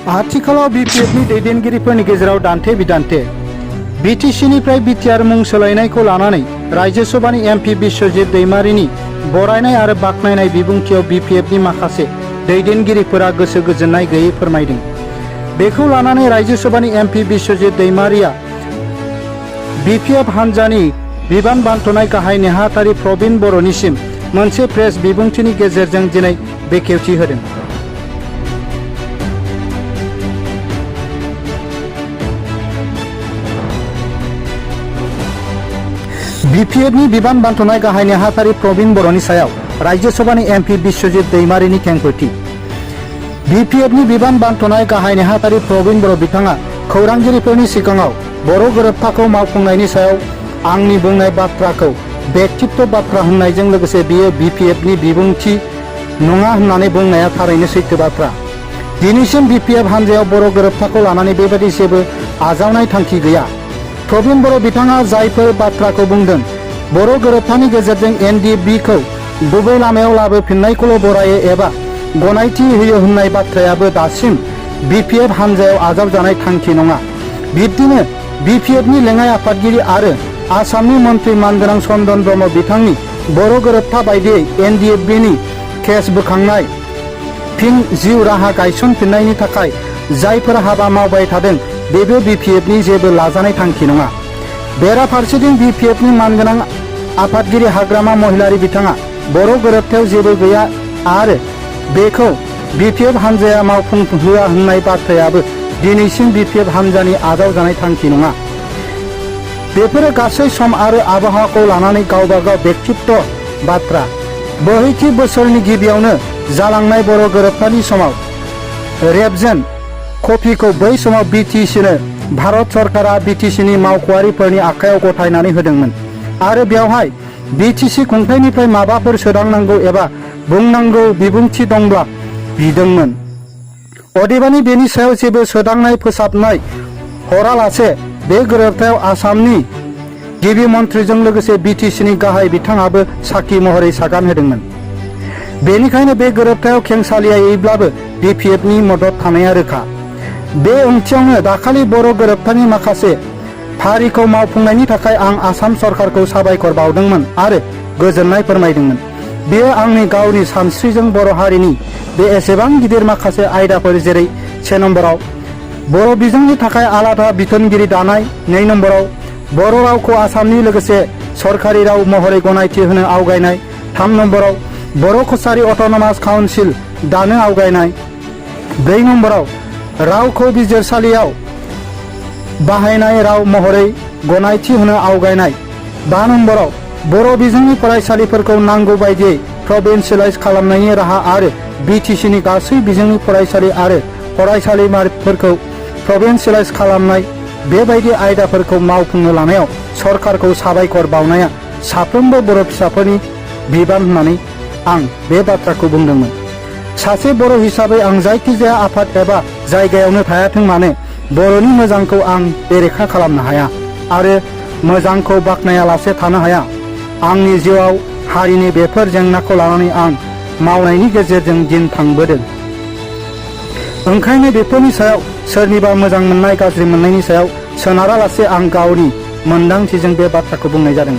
आथिखालाव बीपीएफनि दैदेनगिरिफोरनि गेजेराव दान्थे बिदान्थे बीटीसीनिफ्राय बीटीआर मुं सोलायनायखौ लानानै राज्यसभानि एमपि बिश्वजित दैमारिनि बरायनाय आरो बाख्नायनाय बिबुंथियाव बीपीएफनि माखासे दैदेनगिरिफोरा गोसो गोजोननाय गैयै फोरमायदों। बेखौ लानानै राज्यसभानि एमपि बिश्वजित दैमारिया बीपीएफ हान्जानि बिबान बान्थ'नाय गाहाय नेहाथारि प्रबिन बर'निसिम मोनसे प्रेस बिबुंथिनि गेजेरजों दिनै बेखेवथि होदों। बीपीएफनि बिबान बान्थ'नाय गाहाय नेहाथारि प्रबिन बर'नि सायाव राज्यसभानि एमपि बिश्वजित दैमारिनि खेंफोरथि। बीपीएफनि बिबान बान्थ'नाय गाहाय नेहाथारि प्रबिन बर' बिथाङा खौरांगिरिफोरनि सिगाङाव बर' गोरोबथाखौ मावफुंनायनि सायाव आंनि बुंनाय बाथ्राखौ व्यक्तित्व बाथ्रा होननायजों लोगोसे बियो बीपीएफनि बिबुंथि नङा होननानै बुंनाया थारैनो सैथो बाथ्रा। दिनैसिम बीपीएफ हान्जायाव बर' गोरोबथाखौ लानानै बेबादि जेबो आजावनाय थांखि गैया। प्रबिन बर' बिथाङा जायफोर बाथ्राखौ बुंदों, बर' गोरोबथानि गेजेरजों एनडिएफबिखौ गुबै लामायाव लाबोफिननायखौल' बरायो एबा गनायथि होयो होननाय बाथ्रायाबो दासिम बीपीएफ हान्जायाव आजावजानाय थांखि नङा। बिब्दिनो बीपीएफनि लेङाइ आफादगिरि आरो आसामनि मन्त्रि मानगोनां चन्दन ब्रह्म बिथांनि बर' गोरोबथा बायदियै एनडिएफबिनि केस बोखांनाय, फिन जिउ राहा गायसनफिननायनि थाखाय जायफोर हाबा मावबाय थादों बेबो बीपीएफनि जेबो लाजानाय थांखि नङा। बेराफारसेथिं बीपीएफनि मानगोनां आफादगिरि हाग्रामा महिलारि बिथाङा बर' गोरोबथायाव जेबो गैया आरो बेखौ बीपीएफ हान्जाया मावफुंहोआ होननाय बाथ्रायाबो दिनैसिम बीपीएफ हान्जानि आजावजानाय थांखि नङा। बेफोरो गासै सम आरो आबहावाखौ लानानै गावबा गाव व्यक्तित्व बाथ्रा। बोहैथि बोसोरनि गिबियावनो जालांनाय बर' गोरोबथानि समाव रेबजेन कपिखौ बै समाव बीटीसीनो भारत सरकारा बीटीसीनि मावख'आरिफोरनि आखायाव गथायनानै होदोंमोन आरो बेवहाय बीटीसी खुंथायनिफ्राय माबाफोर सोदांनांगौ एबा बुंनांगौ बिबुंथि दंब्ला बिदोंमोन। अदेबानि बेनि सायाव जेबो सोदांनाय फोसाबनाय हरालासे बे गोरोबथायाव आसामनि गिबि मन्थ्रिजों लोगोसे बीटीसीनि गाहाय बिथाङाबो साखि महरै सागान होदोंमोन। बेनिखायनो बे गोरोबथायाव खेंसालियायैब्लाबो बीपीएफनि मदद थानाया रोखा। बे ओंथियावनो दाखालि बर' गोरोबथानि माखासे फारिखौ मावफुंनायनि थाखाय आं आसाम सरकारखौ साबायखर बावदोंमोन आरो गोजोननाय फोरमायदोंमोन। बेयो आंनि गावनि सानस्रिजों बर' हारिनि बे एसेबां गिदिर माखासे आयदाफोर जेरै 1 नम्बराव बर' बिजोंनि थाखाय आलादा बिथोनगिरि दानाय, 2 नम्बराव बर' रावखौ आसामनि लोगोसे सरकारि राव महरै गनायथि होनो आवगायनाय, 3 नम्बराव बर' कछारी अट'नमास काउन्सिल दानो आवगायनाय, 4 नम्बराव रावखौ बिजिरसालियाव बाहायनाय राव महरै गनायथि होनो आवगायनाय, 5 नम्बराव बर' बिजोंनि फरायसालिफोरखौ नांगौ बायदियै प्रभिन्सियेलाइज खालामनायनि राहा आरो बीटीसीनि गासै बिजोंनि फरायसालि आरो फरायसालिमाफोरखौ प्रभिन्सियेलाइज खालामनाय। बेबायदि आयदाफोरखौ मावफुंनो लानायाव सरकारखौ साबायखर बावनाया साफ्रोमबो बर' फिसाफोरनि बिबान होननानै आं बे बाथ्राखौ बुंदोंमोन। सासे बर' हिसाबै आं जायखिजाया आफाद एबा जायगायावनो थायाथों मानो बर'नि मोजांखौ आं बेरेखा खालामनो हाया आरो मोजांखौ बाख्नायालासे थानो हाया। आंनि जिउआव हारिनि बेफोर जेंनाखौ लानानै आं मावनायनि गेजेरजों दिन थांबोदों। ओंखायनो बेफोरनि सायाव सोरनिबा मोजां मोननाय गाज्रि मोननायनि सायाव सोनारालासे आं गावनि मोन्दांथिजों बे बाथ्राखौ बुंनाय जादों।